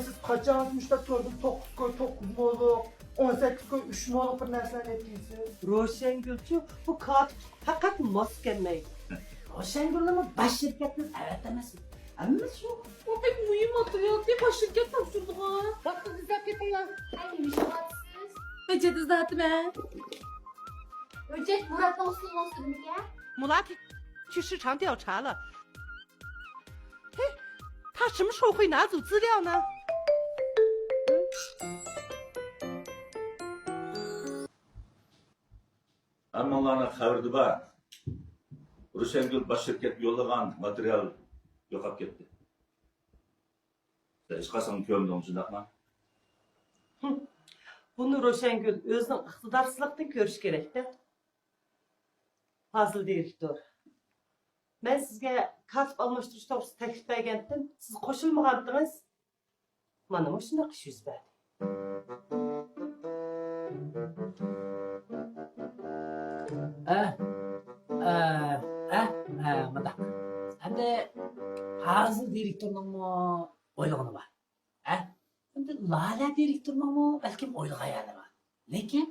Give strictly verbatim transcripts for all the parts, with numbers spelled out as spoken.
سىز قاچان مۇشۇنداق توردىن توققۇز كوي، توققۇز مولۇق، ئون سەككىز كوي، ئۈچ مولۇق بىر نەرسىلەرنى ئېيتىسىز؟ روشەنگۈلچۇ، بۇ كاتىپلىق پەقەت ماس كەلمەيدۇ. روشەنگۈلنىڭ باش شىركەتنىڭ ئەۋەت ئەمەسمۇ؟ ھەممىسى شۇ. ئۇ بەك مۇھىم ماتېرىيالدى، باش شىركەت تاپشۇردىغۇ. ۋاقتىنى ئىزدەپ كېتىڭلار. ھەي، نېمە ئىش قىلىۋاتىسىز؟ ھۆججەت ئىزدەۋاتىمەن. ھۆججەت مۇراتنىڭ ئۇستىنىڭ ئۈستىدىمىكەن؟ 木拉提去市场调查了。 嘿，他什么时候会拿走资料呢？ ھەممىڭلارنىڭ خەۋىرىدە بار. روشەنگۈل باش شىركەتكە يوللىغان ماتېرىيال يوقاپ كەتتى. سەن ھېچقاچان كۆرمىدىڭ، شۇنداقمۇ؟ بۇنى روشەنگۈل ئۆزىنىڭ ئىقتىدارسىزلىقىدىن كۆرۈش كېرەك-دە. پازىل دىرېكتور، مەن سىزگە كاتىپ ئالماشتۇرۇش توغرىسىدا تەكلىپ بەرگەنتىم، سىز قوشۇلمىغانتىڭىز. مانا مۇشۇنداق ئىش يۈز بەردى. ئە، ئە، ئە، ئە، مۇنداق. ئەمدى پازىل دىرېكتورنىڭمۇ ئويلىغىنى بار. ھە؟ ئەمدى لالە دىرېكتورنىڭمۇ بەلكىم ئويلىغان يەرلىرى بار. لېكىن،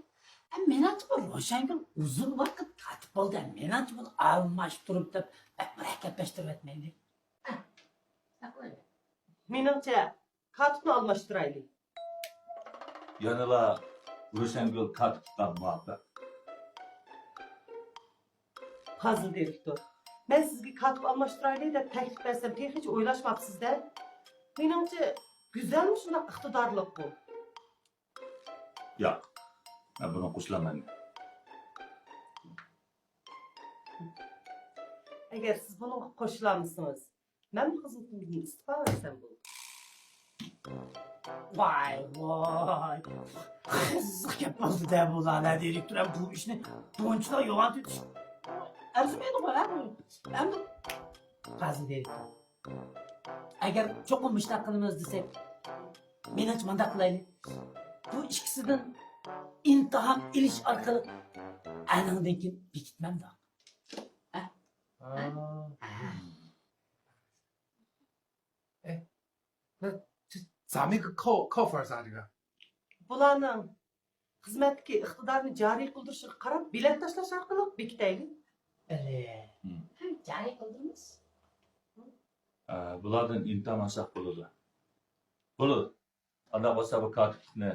ھە، مېنىڭچە بۇ روشەنگۈل ئۇزۇن ۋاقىت كاتىپ بولدى. مېنىڭچە بۇنى ئالماشتۇرۇپ دەپ بەك مۇرەككەپلەشتۈرۈۋەتمەيلى. ھە، ساقلايلى. مېنىڭچە، كاتىپنى ئالماشتۇرايلى. يەنىلا روشەنگۈل كاتىپلىققا مۇۋاپىق. پازىل دىرېكتور، مەن سىزگە كاتىپ ئالماشتۇرايلى دەپ تەكلىپ بەرسەم، تېخىچە ئويلاشماپسىز-دە. مېنىڭچە، گۈزەلمۇ شۇنداق ئىقتىدارلىققۇ. ياق، مەن بۇنىڭغا قوشۇلالمايمەن. ئەگەر سىز بۇنىڭغا قوشۇلالمىسىڭىز، مەنمۇ خىزمىتىمدىن ئىستېپا بەرسەم بولىدۇ. ۋاي، ۋاي. قىزىق گەپ بولدى-دە بۇ، لالە دىرېكتور ھەم بۇ ئىشنى بۇنچىلا يوغان تۇتۇش ئەرزىمەيدىغۇ، ھە؟ ئەمدى پازىل دىرېكتور، ئەگەر چوقۇم مۇشۇنداق قىلىمىز دېسەك، مېنىڭچە مۇنداق قىلايلى. بۇ ئىككىسىدىن ئىمتىھان ئېلىش ئارقىلىق ئەنىڭدىن كېيىن بېكىتمەمدۇق. ھە؟ ھە؟ ھە. 哎，那这咱们一个扣扣分儿咋这个？ بۇلارنىڭ خىزمەتتىكى ئىقتىدارىنى جارى قىلدۇرۇشىغا قاراپ بېلەت تاشلاش ئارقىلىق بېكىتەيلى. بەلى. ھە، جارى قىلدۇرىمىز. ئە، بۇلاردىن ئىمتىھان ئالساق بولىدۇ. بولىدۇ. قانداق بولسا بۇ كاتىپلىقنى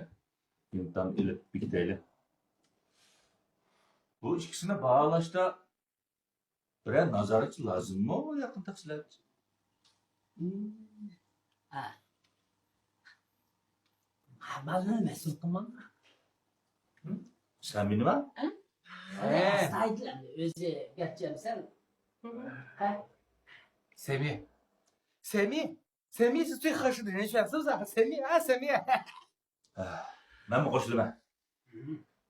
ئىمتىھان ئېلىپ بېكىتەيلى. بۇ ئىككىسىنى باھالاشتا بىرەر نازارەتچى لازىممۇ ياقىن تەقسىلەت؟ ھە. ھە، بالىنى مەسئۇل قىلماڭ. سەمىنىما؟ ھە؟ ئەستايىدىل، ئەمدى ئۆزى گەپ سەن. ھە؟ سەمى. سەمى. سەمى، 是最合适的人选，是不是？سەمى، ھە، سەمى. مەنمۇ قوشۇلىمەن.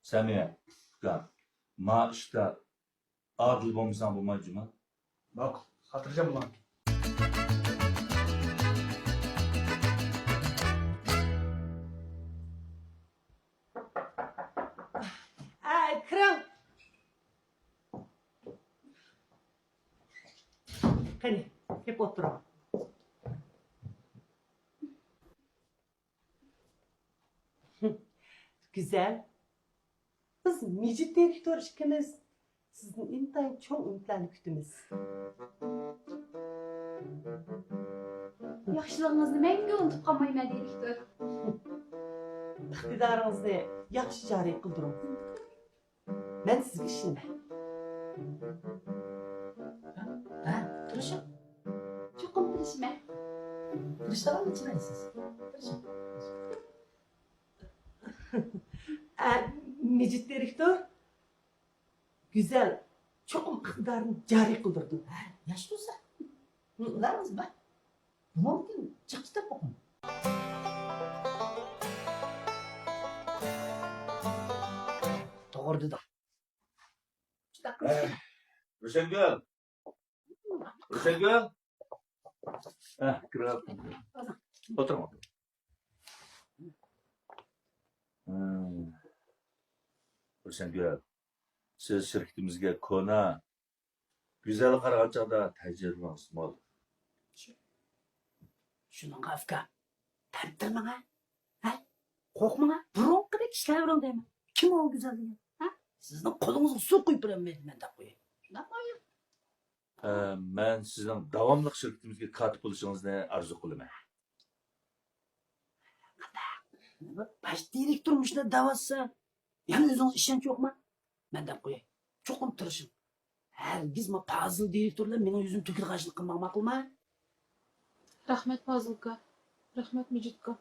سەمى، ئۇكام، ما ئىشتا ئادىل بولمىساڭ بولمايدۇ جۇما. ماقۇل، خاتىرجەم بولۇڭ. ئە، كىرىڭ. قېنى، كېلىپ ئولتۇرۇڭ. گۈزەل، بىز مىجىت دىرېكتور ئىككىمىز سىزدىن ئىنتايىن چوڭ ئۈمىدلەرنى كۈتىمىز. ياخشىلىقىڭىزنى مەڭگۈ ئۇنتۇپ قالمايمەن، دىرېكتور. ئىقتىدارىڭىزنى ياخشى جارى قىلدۇرۇڭ. مەن سىزگە ئىشىنىمەن. ھە؟ تىرىشىڭ. چوقۇم تىرىشىمەن. تىرىشىدىغاننى چىدايسىز. تىرىشىڭ. ئە، مىجىت دىرېكتور، گۈزەل چوقۇم ئىقتىدارىنى جارى قىلدۇرىدۇ. ھە، ياخشى تۇرسا. ئىقتىدارىڭىز بار. مۇمكىن، جىق تۇتۇپ ئوقۇڭ. توغرا دېدىڭ. شۇنداق قىلىش كېرەك. روشەنگۈل! روشەنگۈل! ھە، كىرىپ. ئولتۇرۇڭ. ھە. روشەنگۈل، سىز شىركىتىمىزگە كونا، گۈزەلگە قارىغان چاغدا تەجرىبىڭىز مول. شۇنىڭغا ئۇكا، تەمتىرىمەڭ ھە. ھە؟ قورقماڭ ھە. بۇرۇنقىدەك ئىشلەۋېرىڭ دەيمەن. كىم ئۇ گۈزەل دېگەن؟ ھە؟ سىزنىڭ قولىڭىزغا سۇ قۇيۇپ بېرەلمەيدىمەن دەپ قوياي. شۇنداقمۇ؟ ئە، مەن سىزنىڭ داۋاملىق شىركىتىمىزگە كاتىپ بولۇشىڭىزنى ئارزۇ قىلىمەن. قانداق؟ باش دىرېكتور مۇشۇنداق دەۋاتسا، يەنە ئۆزىڭىز ئىشەنچ يوقما؟ مەن دەپ قوياي، چوقۇم تىرىشىڭ. ھەرگىزمۇ پازىل دىرېكتور بىلەن مېنىڭ يۈزۈمنى تۆكىدىغان ئىشنى قىلماڭ، ماقۇلما؟ رەھمەت، پازىل ئاكا. رەھمەت، مىجىت ئاكا.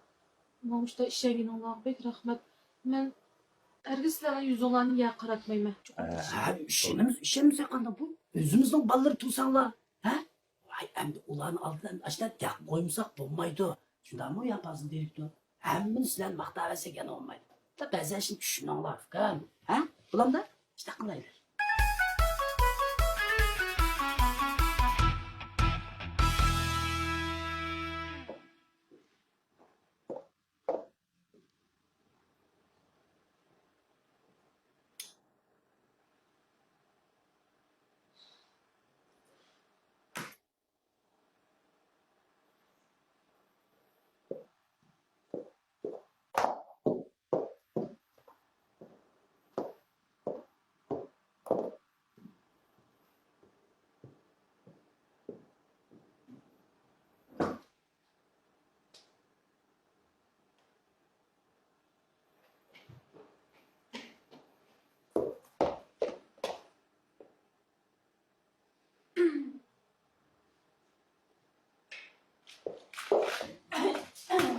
ماڭا مۇشۇنداق ئىشەنگىنىڭلارغا بەك رەھمەت. مەن ھەرگىز سىلەرنىڭ يۈزۈڭلارنى يەرگە قاراتمايمەن. چوقۇم ھە، تىرىشىمەن. ھە، ئىشىنىمىز، ئىشەنمىسە قانداق بۇ؟ ئۆزىمىزنىڭ بالىلىرى تۇرساڭلار، ھە؟ ۋاي، ئەمدى ئۇلارنىڭ ئالدىدا ئەمدى ئاشۇنداق گەپ قويمىساق بولمايدۇ. شۇنداقمۇ يا پازىل دىرېكتور؟ ھەممىنى سىلەرنى ماختاۋەرسەك يەنە بولمايدۇ. بەزى ئىشنى چۈشىنىڭلار، ئۇكام. ھە؟ بولامدا؟ ئىشتە قىلايلى.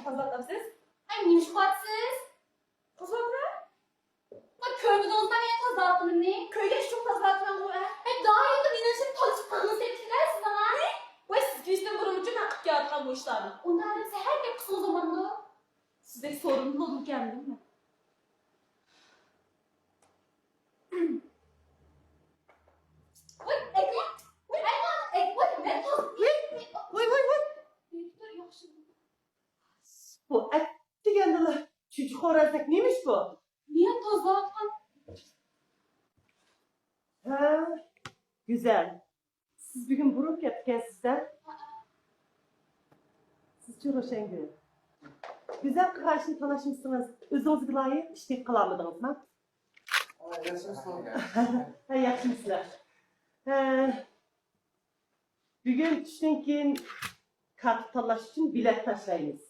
تازىلاپ تاپسىز؟ ئەي، نېمە ئىش قىلىۋاتىسىز؟ قوزغالدى. ۋاي، كۆرمىدىڭىزمۇ مېنىڭ تازىلاۋاتقىنىمنى؟ كۆرگەن ئىشىڭ تازىلاۋاتقانغۇ، ئە؟ ھەي، دائىم مېنىڭ ئىشىم تازىلىپ قالغىنى سەۋەبلىكىنە سىزنىڭ، ھە؟ ۋاي، سىز كېلىشتىن بۇرۇنمۇچۇ مەن قىلىپ كېلىۋاتقان بۇ ئىشلارنى. ئۇنداق دەپ سەھەر بەك قىسىڭىز بولمامدۇ؟ سىزدەك سورۇندا بولدۇمكەن مەن. ۋاي، ئەكە! ۋاي، ئەكە! ۋاي، مەن توز-، ۋاي، ۋاي، ۋاي، ۋاي! دىرېكتور ياخشى. بۇ ئەتىگەندىلا چۈجە خورازدەك نېمە ئىش بۇ؟ مېنى تازىلاۋاتقان. ھە، گۈزەل. سىز بۈگۈن بۇرۇن كەپتىكەنسىز-دە؟ سىزچۇ، روشەنگۈل؟ گۈزەل قىلغان ئىشنى تالاشمىسىڭىز، ئۆزىڭىزگە لايىق ئىشنى قىلالمىدىڭىزما؟ ھە، ياخشىمۇسىلەر؟ ھە، بۈگۈن چۈشتىن كېيىن كاتىپ تاللاش ئۈچۈن بېلەت تاشلايمىز.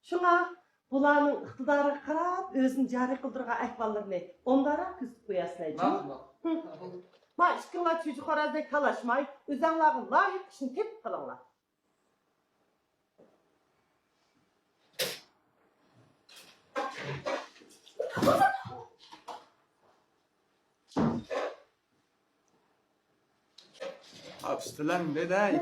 شۇڭا بۇلارنىڭ ئىقتىدارىغا قاراپ ئۆزىنى جارى قىلدۇرغان ئەھۋاللىرىنى ئوبدانراق كۆزىتىپ قويارسىلەر، جۇمۇ؟ ماقۇل، ماقۇل. ھە. ما ئىككىڭلار چۈجە خورازدەك تالاشماي، ئۆزەڭلارغا لايىق ئىشنى تېپىپ قىلىڭلار. ئاپىسىلەڭ دېدەي.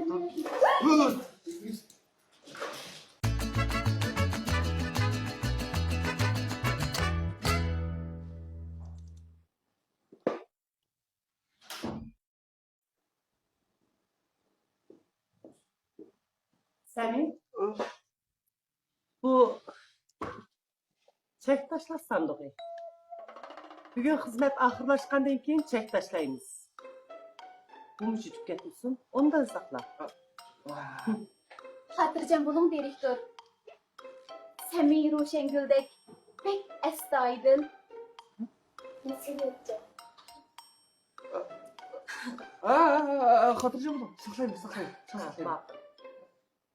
سەمى، بۇ چەك تاشلاش ساندۇقى. بۈگۈن خىزمەت ئاخىرلاشقاندىن كېيىن چەك تاشلايمىز. بۇمۇ يۈتۈپ كەتمىسۇن، ئوبدان ساقلا. خاتىرجەم بولۇڭ، دىرېكتور. سەمى روشەنگۈلدەك بەك ئەستايىدىل. مەسئۇلىيەتچان. ھە، ھە، ھە، ھە، خاتىرجەم بولۇڭ. ساقلايمىز، ساقلايمىز. ھە، ماقۇل.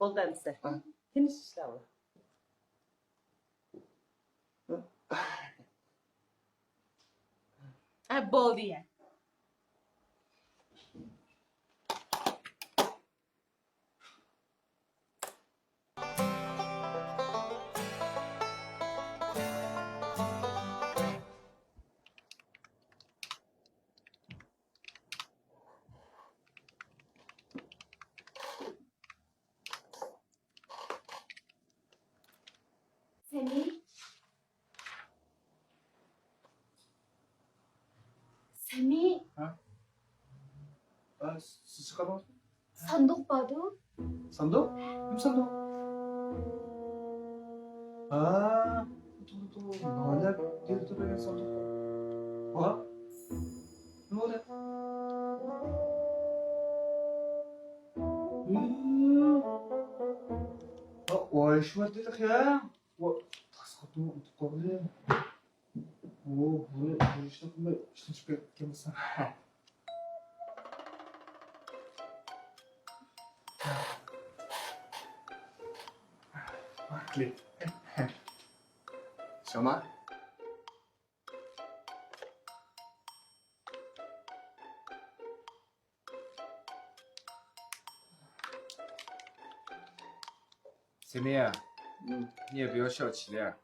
بولدى ئەمىسە. ھە. تىنچ ئىشلەڭلار. ھە، بولدى يا. سەمى. سەمى. ھە؟ ئا، سىز چىقالماڭ. ساندۇق باردۇ. ساندۇق؟ نېمە ساندۇق؟ ھا، توغرا، توغرا. نالە دىرېكتور بەرگەن ساندۇق. ھا؟ نېمە بولدى؟ ھا، ۋاي. ئىش بار دېدۇق يا. ۋا، تاس خوتۇننى ئۇنتۇپ قالدى. ئۇ، بۇنى بۇ ئىشنى قىلماي ئىشلىشىپ كەتكەن بولسا. شاما. سمية، 嗯，你也不要小气了，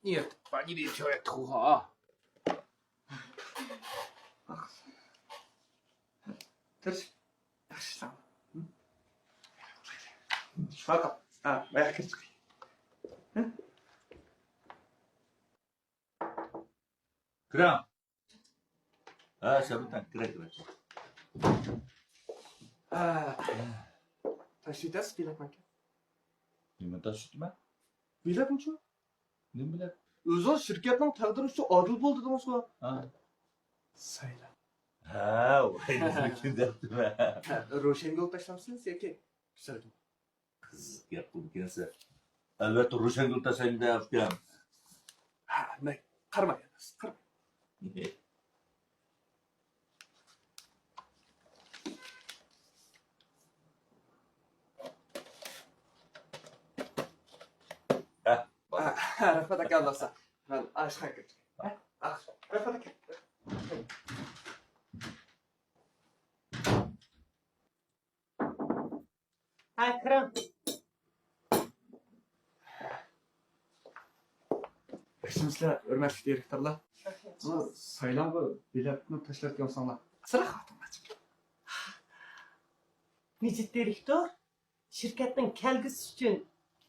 你也把你的票也投好啊。تىرىش. ياخشى، ساڭا. شۇنداق. ھە، باياق كىرىپ چىقاي. كىرىڭ. ھە، شەربەتەن، كىرە، كىرە. ھە. تاشلىۋېتەرسىز بېلەتنىڭكى. نېمە تاشلىۋېتىمەن؟ بېلەتنىچۇ؟ نېمە بېلەت؟ ئۆزىڭىز شىركەتنىڭ تەقدىرى ئۈچۈن ئادىل بول دېدىڭىزغۇ؟ ھە. سايلا. ھە، ۋاي، نېمە كۈن دەپتىمەن. ھە، روشەنگۈل تاشلامسىز ياكى گۈزەلگۈل؟ قىزىق گەپ قىلىدىكەنسەن. ئەلۋەتتە، روشەنگۈل تاشلايمەن دە، ئۇكام. ھە، مەي، قارىماي، قارىماي. ھە، ھە، رەھمەت ئاكا، ئاللاسا. مەن ئاشخانا كىرىپ چىقاي. ھە، ئاخ، رەھمەت ئاكا. ھە، كىرىڭ. ياخشىمۇسىلەر، ھۆرمەتلىك دىرېكتورلار. بۇ سايلاڭغا بېلەتنى تاشلاۋەتكەن بولساڭلار. ئاسراق خاتىرىڭلار. مىجىت دىرېكتور، شىركەتنىڭ كەلگۈسى ئۈچۈن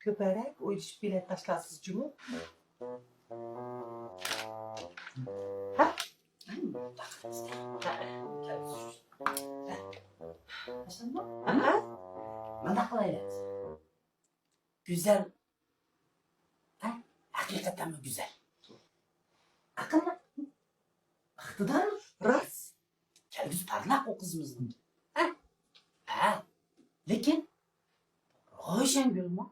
كۆپرەك ئويلىشىپ بېلەت تاشلارسىز جۇمۇ. ھە؟ ھە؟ مانداق قىلايلى. گۈزەل. ھە؟ ھەقىقەتەنمۇ گۈزەل. ئەقىللىق. ئىقتىدارلىق. راست. كەلگۈسى پارلاق ئۇ قىزىمىزنىڭ. ھە؟ ھە. لېكىن روشەنگۈلمۇ؟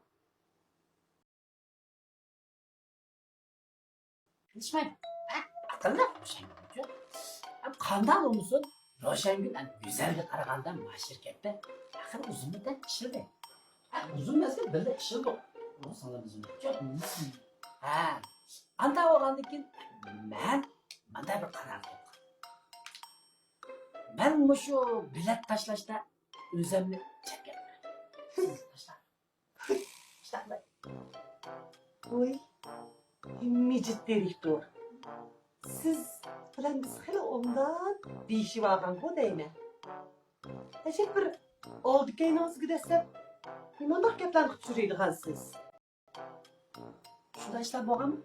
قىلىشمايدۇ. ھە؟ ئەقىللىق روشەنگۈلچۇ. ھە، قانداق بولمىسۇن، روشەنگۈل ھەم گۈزەلگە قارىغاندا ما شىركەتتە ئاخىر ئۇزۇن مۇددەت ئىشلىدى. ھە، ئۇزۇن مەزگىل بىللە ئىشلىدۇق. بۇ ساڭا بىزنىڭچۇ. ھە، ئانداق بولغاندىن كېيىن مەن مانداق بىر قارار قىلدىم. مەن مۇشۇ بېلەت تاشلاشتا ئۆزۈمنى چەتكە ئەتتىم. سىز تاشلاڭ. ۋوي، مىجىت دىرېكتور، سىز بىلەن بىز خېلى ئوبدان دېيىشىۋالغانغۇ دەيمەن. ئەجەب بىر ئالدى-كەينىڭىزگە دەسسەپ، نېمانداق گەپلەرنى قىلىپ يۈرىدىغانسىز؟ شۇنداق ئىشلار بولغانمۇ؟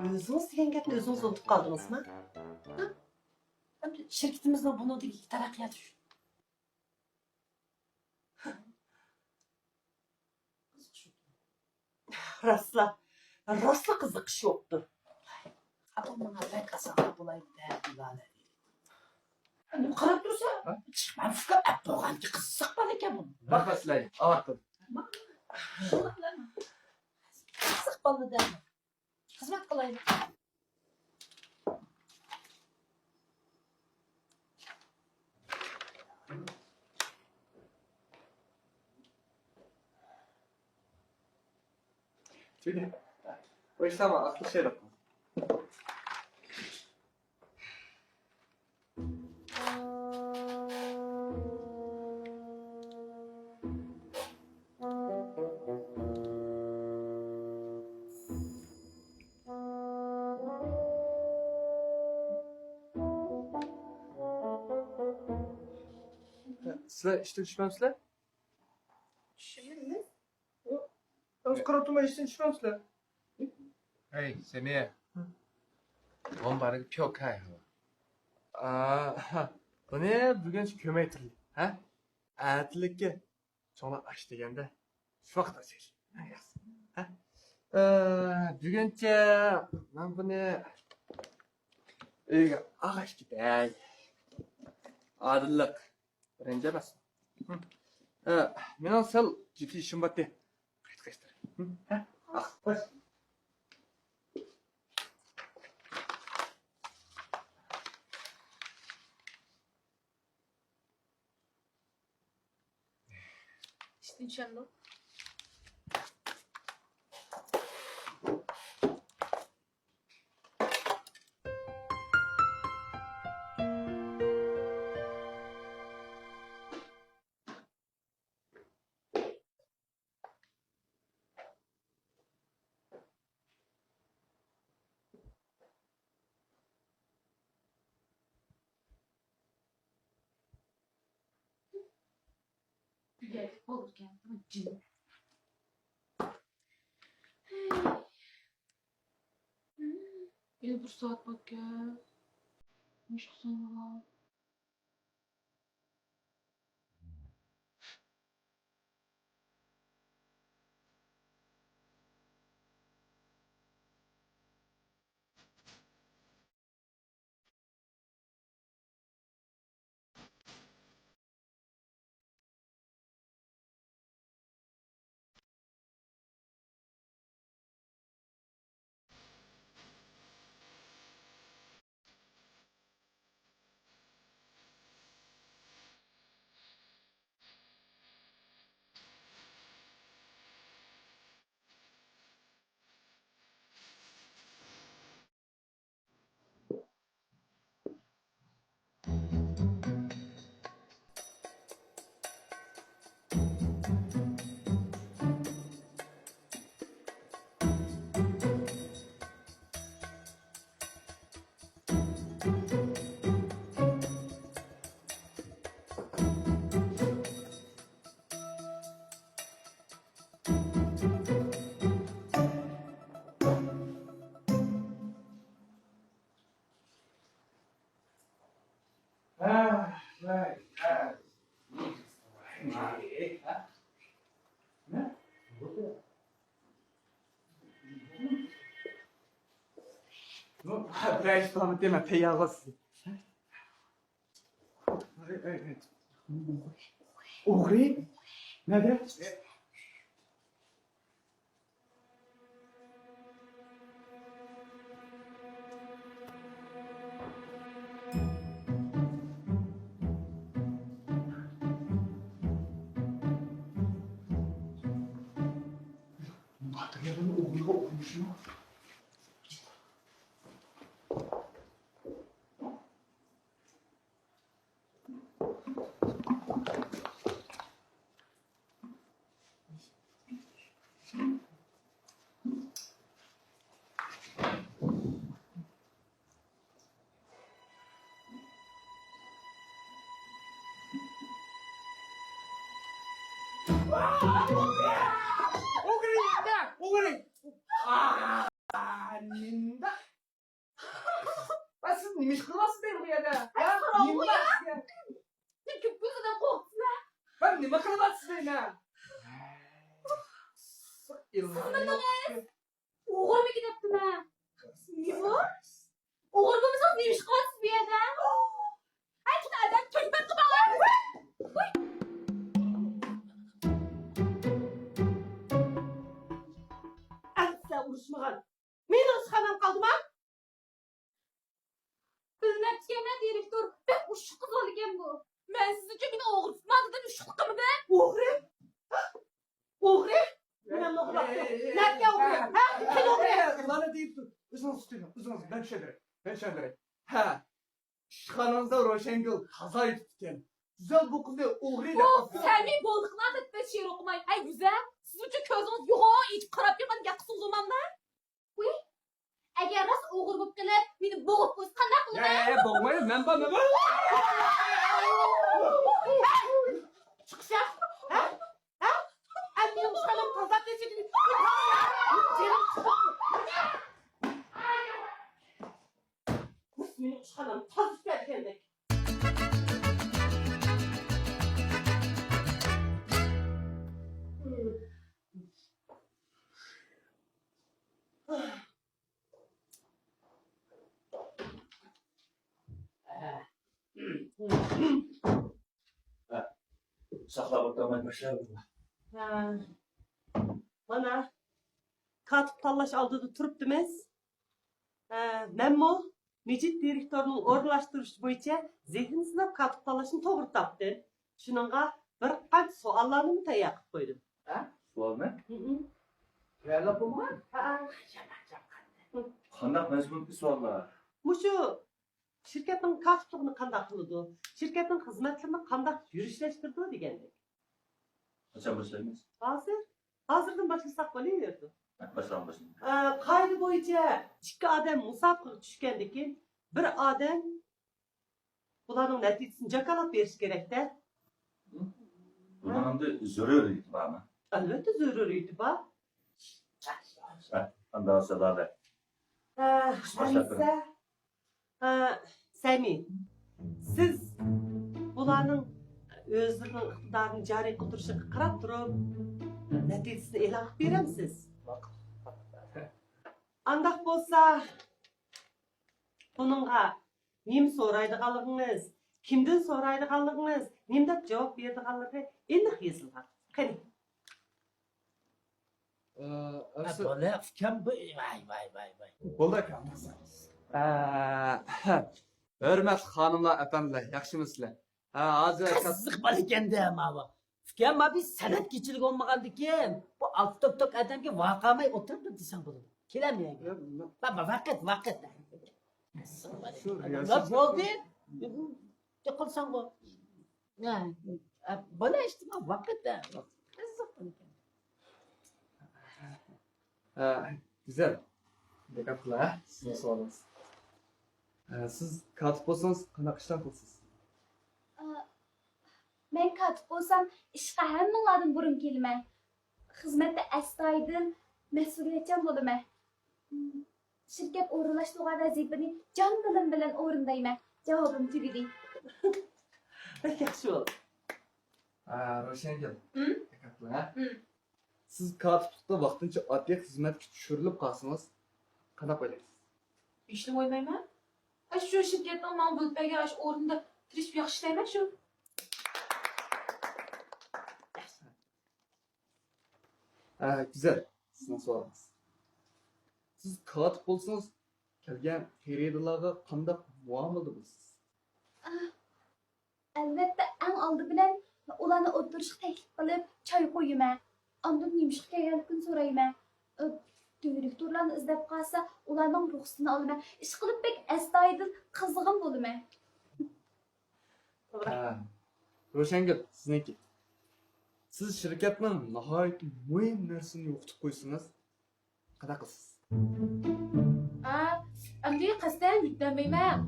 ئۆزىڭىز دېگەن گەپنى ئۆزىڭىز ئۇنتۇپ قالدىڭىزمۇ؟ ھە؟ ئەمدى شىركىتىمىزنىڭ بۇنىڭدىكى تەرەققىياتى شۇ. راستلا، راستلا قىزىقىش يوقتۇر. ئاپام ماڭا بەك ئاسانلا بولايمۇ دەپ ئىبادەت. نېمە قاراپ تۇرسا؟ ھە؟ مەن فىكىر ئەپ بولغانكى قىزىق بالا ئىكەن بۇ. رەھمەت سىلەرگە، ئاۋارتىم. قىزىق بالا دەپ. خىزمەت قىلايلى. سىلەر ئىشتىن چۈشمەمسىلەر؟ چۈشىمىز. ھازىر قاراپ تۇرماي ئىشتىن چۈشمەمسىلەر؟ ھەي، سەمىيە. ھە. ھە. بۇنى بۈگۈنچە كۆمەي تۇرلى، ھە؟ ئەتىلىككە چوڭلار ئاش دېگەندە شۇ ۋاقىت ئاچايلى. ھە؟ ئە، بۈگۈنچە مەن بۇنى ئۆيگە ئاغاش كېتەي. ئادىللىق. بىرىنچى ئەمەس. ھە، مېنىڭ سەل جىددىي ئىشىم بارتتى. ھە؟ ئاق، خوش. ئىشتىن چۈشەمدۇ؟ بىر يەرلىك بولىدىكەن، جىم. ھېلى بىر سائەت باركەن. نېمە ئىش قىلسام بولار؟ بىرەر ئىش بارمىتى؟ مەن تەييار قىلسىز. ئوغرى؟ نەدە؟ ئوغرى! ئوغرى! ئا، نېمە؟ ۋە سىز نېمە ئىش قىلىۋاتىسىز دەيمەن بۇ يەردە؟ ھە؟ نېمە بار سىزگە؟ سىز كۆپ كۆزىدىن قورقىسىز ھە؟ ۋە نېمە قىلىۋاتىسىز دەيمەن؟ سىز مېنىڭ ئوغرىمىكىن دەپتىمەن. نېمە؟ ئوغرى بولمىسىڭىز نېمە ئىش قىلىۋاتىسىز بۇ يەردە؟ ھەي، قېنى ئادەم تۆھمەت قىلماڭلار! ئەمسە ئۇرۇشمىغان. مېنىڭ ئىشخانام قالدىما؟ بىلمەپتىكەنمەن، دىرېكتور. بەك ئۇششۇق قىز بولىدىكەن بۇ. مەن سىزنىڭچە مېنى ئوغرى تۇتما دېدىم، ئۇششۇقلۇقىمنى. ئوغرى؟ ئوغرى؟ مەن ئوغرى؟ نەدىكى ئوغرى؟ ھە؟ كىم ئوغرى؟ مانا دېيىپ تۇر. ئۆزىڭىز تۇتۇڭ، ئۆزىڭىز. مەن چۈشەندۈرەي. مەن چۈشەندۈرەي. ھە. ئىشخانىڭىزدا روشەنگۈل تازا ئېيتىپتىكەن. گۈزەل بۇ قىزنى ئوغرى دەپ ئوھ، ئاتىدۇ. سەمىي بولدى قىلىڭ، بەتبەت شېئىر ئوقۇماي. ھەي، گۈزەل، سىزنىڭچە كۆزىڭىز يوغان ئېچىپ قاراپ يۈرگەن گەپ قىلسىڭىز بولمامدا؟ ۋۇي، ئەگەر راست ئوغرى بولۇپ قېلىپ، مېنى بوغۇپ قويسا قانداق بولىدۇ؟ يا، يا، يا، بوغمايمەن، مەن بارمەن. چىقىش يا. ھە؟ ھە؟ ئەمدى يومۇشقانلىرىم تازا تېشىدىن. جېنىم چىقىپ. مېنىڭ ئىشخانام تازا كەلگەندەك. ساقلاپ ئولتۇرماي باشلاۋېرىڭلار. ھە. مانا، كاتىپ تاللاش ئالدىدا تۇرۇپتىمىز. ھە، مەنمۇ مىجىت دىرېكتورنىڭ ئورۇنلاشتۇرۇشى بويىچە زېھىن سىناپ كاتىپ تاللاشنى توغرا تاپتىم. شۇنىڭغا بىر قانچە سوئاللارنىمۇ تەييار قىلىپ قويدۇم. ھە؟ سوئالنى؟ ھىم. تەييارلاپ بولمىغان؟ ھە. قانداق مەزمۇندىكى سوئاللار؟ مۇشۇ شىركەتنىڭ كاتىپلىقىنى قانداق قىلىدۇ؟ شىركەتنىڭ خىزمەتلىرىنى قانداق يۈرۈشلەشتۈرىدۇ دېگەندەك. قاچان باشلايمىز؟ ھازىر. ھازىردىن باشلىساق بولۇۋېرىدۇ. باشلاڭ، باشلاڭ. ئە، قائىدە بويىچە ئىككى ئادەم مۇسابىقىگە چۈشكەندىن كېيىن، بىر ئادەم بۇلارنىڭ نەتىجىسىنى جاكارلاپ بېرىشى كېرەك-دە. بۇنىڭ ئەمدى زۆرۈرىيىتى بارمۇ؟ ئەلۋەتتە زۆرۈرىيىتى بار. ھە، ئانداق سادالە. ھە، باشلاپ بېرىڭ. ئەمىسە، ھە، سەمى، سىز بۇلارنىڭ ئۆزلىرىنىڭ ئىقتىدارىنى جارى قىلدۇرۇشىغا قاراپ تۇرۇپ، نەتىجىسىنى ئېلان قىلىپ بېرەمسىز؟ ئانداق بولسا، بۇنىڭغا نېمە سورايدىغانلىقىڭىز، كىمدىن سورايدىغانلىقىڭىز، نېمە دەپ جاۋاب بېرىدىغانلىقى ئېنىق يېزىلغان. قېنى. ئە، ئەپسۇ- بولە، ئۇكام، بۇ، ۋاي، ۋاي، ۋاي، ۋاي. بولدى، ئاكا. ئە، ھۆرمەتلىك خانىملار، ئەپەندىلەر، ياخشىمۇسىلەر؟ ھە، ھازىر قىزىق بالا ئىكەن-دە ماۋۇ. ئۇكام، مانا بىر سەنئەت كېچىلىكى بولمىغاندىكىن، بۇ ئالتە توك-توك ئادەمگە ۋارقىرىماي ئولتۇرۇپ تۇر دېسەڭ بولىدۇ. كېلەلمەيدۇ. ياق، ياق. بابا، ۋاقىت، ۋاقىت. شۇ رىياسەت بولدى. يوقالساڭ بۇ. ھە، ھە، بالا ئىشتىما ۋاقىت، ھە. قىزىق بولىدىكەن. ھە، گۈزەل. دىققەت قىلىڭ، ھە، سىزنىڭ سوئالىڭىز. ھە، سىز كاتىپ بولسىڭىز، قانداق ئىشلار قىلىسىز؟ ئا، مەن كاتىپ بولسام، ئىشقا ھەممىڭلاردىن بۇرۇن كېلىمەن. خىزمەتتە ئەستايىدىل، مەسئۇلىيەتچان بولىمەن. شىركەت ئورۇنلاشتۇرغان ۋەزىپىنى جان-دىلىم بىلەن ئورۇندايمەن. جاۋابىم تۈگىدى. بەك ياخشى بولدى. ھە، روشەنگۈل. ھىم؟ دىققەت قىلىڭ، ھە؟ ھىم. سىز كاتىپلىقتا ۋاقتىنچە ئاددىي خىزمەتكە چۈشۈرۈلۈپ قالسىڭىز، قانداق ئويلايسىز؟ ھېچنېمە ئويلىمايمەن. ئاشۇ شىركەتنىڭ ماڭا بۆلۈپ بەرگەن ئاشۇ ئورنىدا تىرىشىپ ياخشى ئىشلەيمەن شۇ. ھە، گۈزەل، سىزنىڭ سوئالىڭىز. سىز كاتىپ بولسىڭىز، كەلگەن خېرىدارلارغا قانداق مۇئامىلىدە بولىسىز؟ ئەلۋەتتە، ئەڭ ئالدى بىلەن ئۇلارنى ئولتۇرۇشقا تەكلىپ قىلىپ، چاي قۇيىمەن. ئاندىن نېمىشقا كەلگەنلىكىنى سورايمەن. ئە، دىرېكتورلارنى ئىزدەپ قالسا، ئۇلارنىڭ رۇخسىتىنى ئالىمەن. ئىشقىلىپ، بەك ئەستايىدىل، قىزغىن بولىمەن. توغرا. ھە. روشەنگۈل، سىزنىڭكى. سىز شىركەتنىڭ ناھايىتى مۇھىم نەرسىنى يوقىتىپ قويسىڭىز، قانداق قىلىسىز؟ ھە، ئەمدى قەستەن يۈدەلمەيمەن.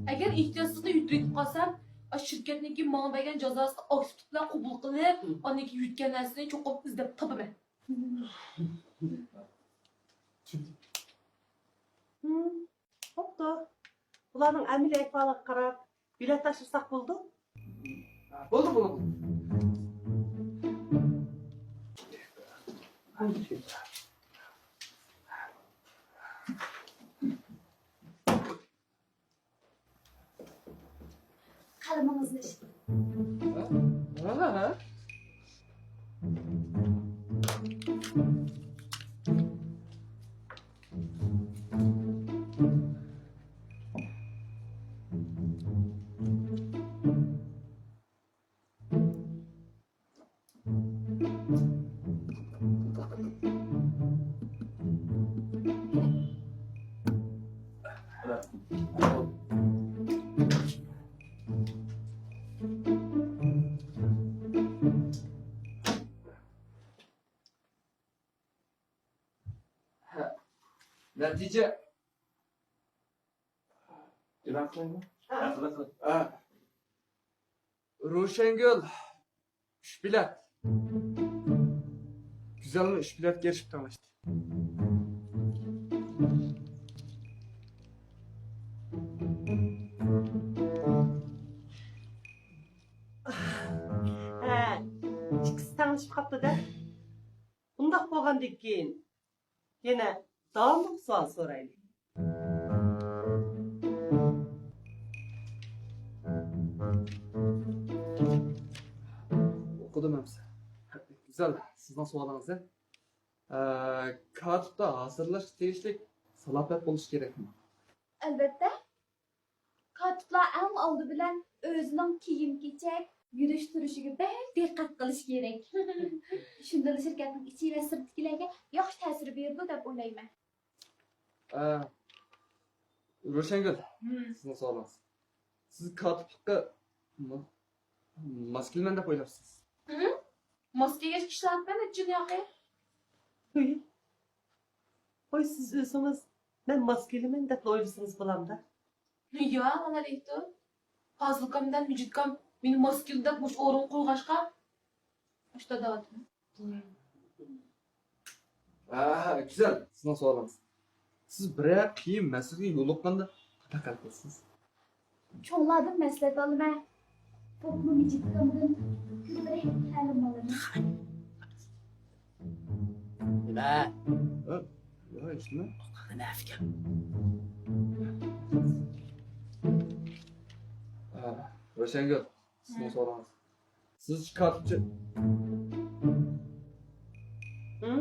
ئەگەر ئېھتىياتسىزلا يۈدۈۋېتىپ قالسام، ئاشۇ شىركەتنىڭكى ماڭا بەرگەن جازاسىنى ئاكتىپ بىلەن قوبۇل قىلىپ، ئاندىن كېيىن يۈدۈگەن نەرسىنى چوقۇم ئىزدەپ تاپىمەن. ھىم، بوپتۇ. بۇلارنىڭ ئەمەلىي ئەھۋالىغا قاراپ، بېلەت تاپشۇرساق بولىدۇ؟ بولدى، بولدى، بولدى. قەلىمىڭىزنى ئىشلىتىڭ. ھە؟ ھە؟ ھە. نەتىجە ئېلان قىلايمۇ؟ ھە. ھە. روشەنگۈل ئۈچ بېلەت. گۈزەلمۇ ئۈچ بېلەتكە ئېرىشىپ تەڭلەشتى. ھە، ئىككىسى تەڭلىشىپ قاپتۇ-دە. ئۇنداق بولغاندىن كېيىن يەنە داۋاملىق سوئال سورايلى. ئوقۇدۇم ئەمسە. گۈزەل، سىزنىڭ سوئالىڭىز. ئە، كاتىپتا ھازىرلاشقا تېگىشلىك سالاپەت بولۇشى كېرەكمۇ؟ ئەلۋەتتە. كاتىپلار ئەڭ ئالدى بىلەن ئۆزىنىڭ كىيىم-كېچەك، يۈرۈش-تۇرۇشىغا بەك دىققەت قىلىشى كېرەك. شۇندىلا شىركەتنىڭ ئىچى ۋە سىرتىدىكىلەرگە ياخشى تەسىر بېرىدۇ دەپ ئويلايمەن. ئە، روشەنگۈل، ھىم. سىزنىڭ سوئالىڭىز. سىز كاتىپلىققا ما-، ماس كېلىمەن دەپ ئويلاپسىز؟ ھىم؟ ماس كەلگەچ ئىشلەۋاتىمەن نەچچە يىل ياقى. ھوي. ھوي، سىز ئۆزىڭىز مەن ماس كېلىمەن دەپلا ئويلىسىڭىز بولامدا؟ يا، مانا دەيتتۇ. پازىلكام بىلەن مىجىتكام مېنى ماس كېلىدۇ دەپ مۇشۇ ئورۇنغا قويغاچقا، مۇشۇ دەۋاتىمەن. ھە، گۈزەل، سىزنىڭ سوئالىڭىز. سىز بىرەر قىيىن مەسىلىگە يولۇققاندا قانداق ھەل قىلىسىز؟ چوڭلاردىن مەسلىھەت ئالىمەن. بولۇپمۇ مىجىتكامدىن بىر تەلىم ئالىمەن. نېمە؟ ھە؟ يا، ھېچنېمە. قانداق ئىكەن؟ ھە، روشەنگۈل، سىزنىڭ سوئالىڭىز. سىزچە كاتىپچە؟ ھە؟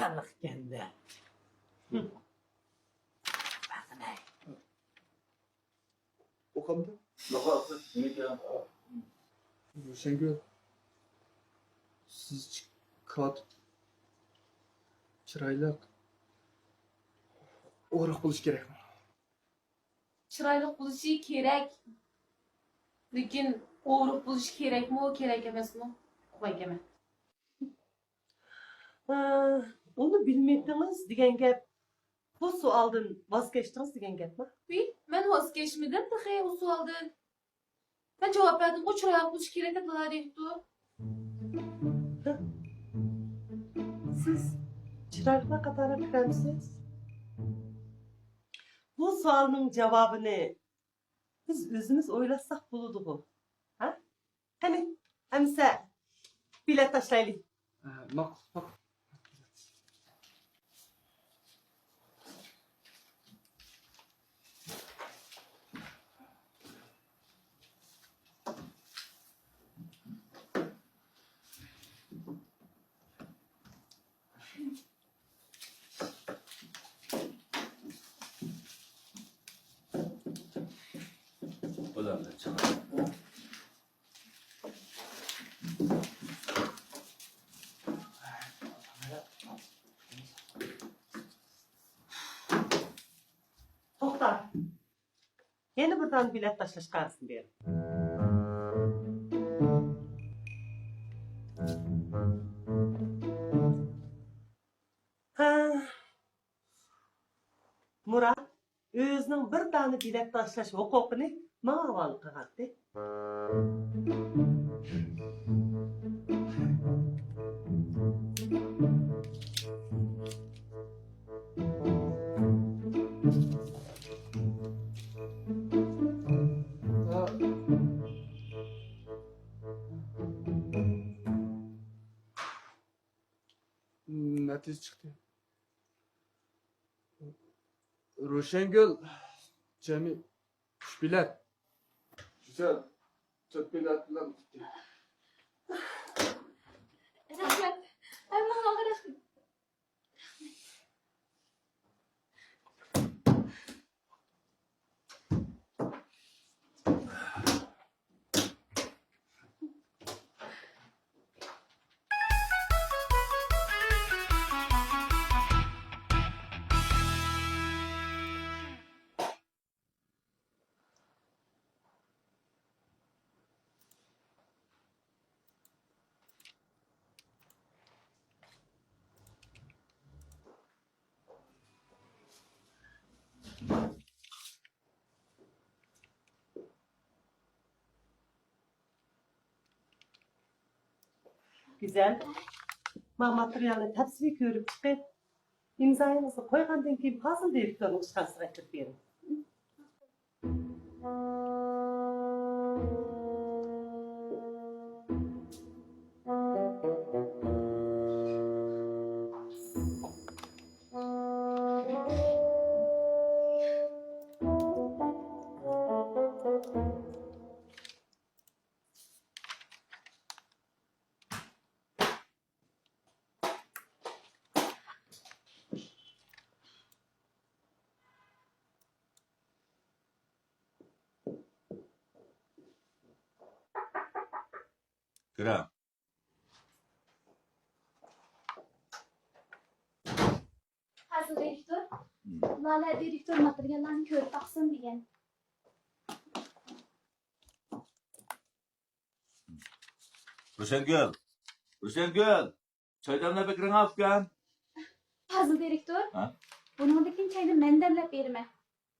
خەلق كەندە. ئۇقامدۇ؟ روشەنگۈل، سىزچە كاتىپ، چىرايلىق، ئورۇق بولۇشى كېرەكمۇ؟ چىرايلىق بولۇشى كېرەك. لېكىن ئورۇق بولۇشى كېرەكمۇ، كېرەك ئەمەسمۇ؟ ئۇقمايتتىمەن. ئۇنى بىلمىدىڭىز دېگەن گەپ. بۇ سوئالدىن ۋاز كەچتىڭىز دېگەن گەپمۇ؟ ۋىي، مەن ۋاز كەچمىدىم تېخى ئۇ سوئالدىن. مەن جاۋاب بەردىمغۇ، چىرايلىق بولۇش كېرەك دەپ دەيتتۇ. سىز چىرايلىقلار قاتارىغا كىرەمسىز؟ بۇ سوئالنىڭ جاۋابىنى بىز ئۆزىمىز ئويلاتساق بولىدىغۇ. ھە؟ قېنى، ئەمىسە بېلەت تاشلايلى. ھە، ماقۇل، ماقۇل. توختا. يەنە بىر دانە بېلەت تاشلاش قەغىزىنى بېرىڭ. ھە. مۇرات ئۆزىنىڭ بىر دانە بېلەت تاشلاش ھوقۇقىنى ماڭا ھاۋالە قىلغانتى. نەتىجە چىقتى. روشەنگۈل جەمئىي ئۈچ بېلەت، گۈزەل تۆت بېلەت بىلەن ئۇتتى. رەھمەت. ھەممىڭلارغا رەھمەت. گۈزەل، مانا ماتېرىيالنى تەپسىلىي كۆرۈپ چىقىپ، ئىمزايىڭىزنى قويغاندىن كېيىن پازىل دىرېكتورنىڭ ئىشخانىسىغا ئەكىرىپ بېرىڭ. كىرىڭ. قازى دىرېكتور، لالە دىرېكتور ماتېرىياللارنى كۆرۈپ باقسۇن دېگەن. روشەنگۈل! روشەنگۈل! چاي دەملەپ بېكىرىڭ ئۇكام. پازىل دىرېكتور، ھە؟ بۇنىڭدىن كېيىن چاينى مەن دەملەپ بېرىمەن.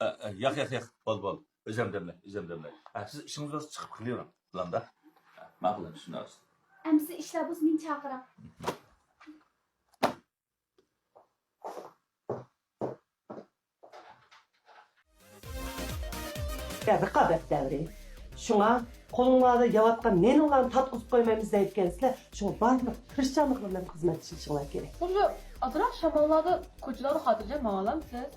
ئە، ئە، ياق، ياق، ياق. بول، بول. ئۆزۈم دەملەي، ئۆزۈم دەملەي. ھە، سىز ئىشىڭىز بولسا چىقىپ قېلىۋېرىڭ، بولامدا؟ ھە، ماقۇل، ئەمدى شۇنداق بولسۇن. ئەمىسە ئىشلار بولسا مېنى چاقىرىڭ. يا، رىقابەت دەۋرى. شۇڭا قولۇڭلاردا يەۋاتقان نېنىڭلارنى تارتقۇزۇپ قويمايمىز دەيدىكەنسىلەر. شۇڭا بارلىق تىرىشچانلىقلار بىلەن خىزمەتلىشىشىڭلار كېرەك. مۇشۇ ئازراق شاماللاردا كوچىلاردا خاتىرجەم ماڭالامسىز؟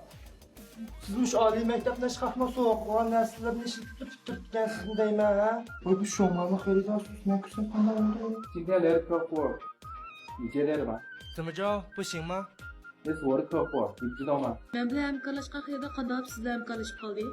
سىز مۇشۇ ئالىي مەكتەپلەر ئىشقاقنىڭ سوغۇق بولغان نەرسىلىرىنى ئىشلىتىپ تۇرۇپتىكەنسىزمۇ دەيمەن، ھە؟ ۋاي، بۇ شۇڭلارنىڭ خېرىدارى سىز، مەن كۈتسەم قانداق بولىدۇ؟ 今天来的客户，你接待了吗？怎么着，不行吗？ This work for you, you know吗？ مەن بىلەن ھەمكارلاشقان خېرىدار قانداق قىلىپ سىز بىلەن ھەمكارلىشىپ قالدى؟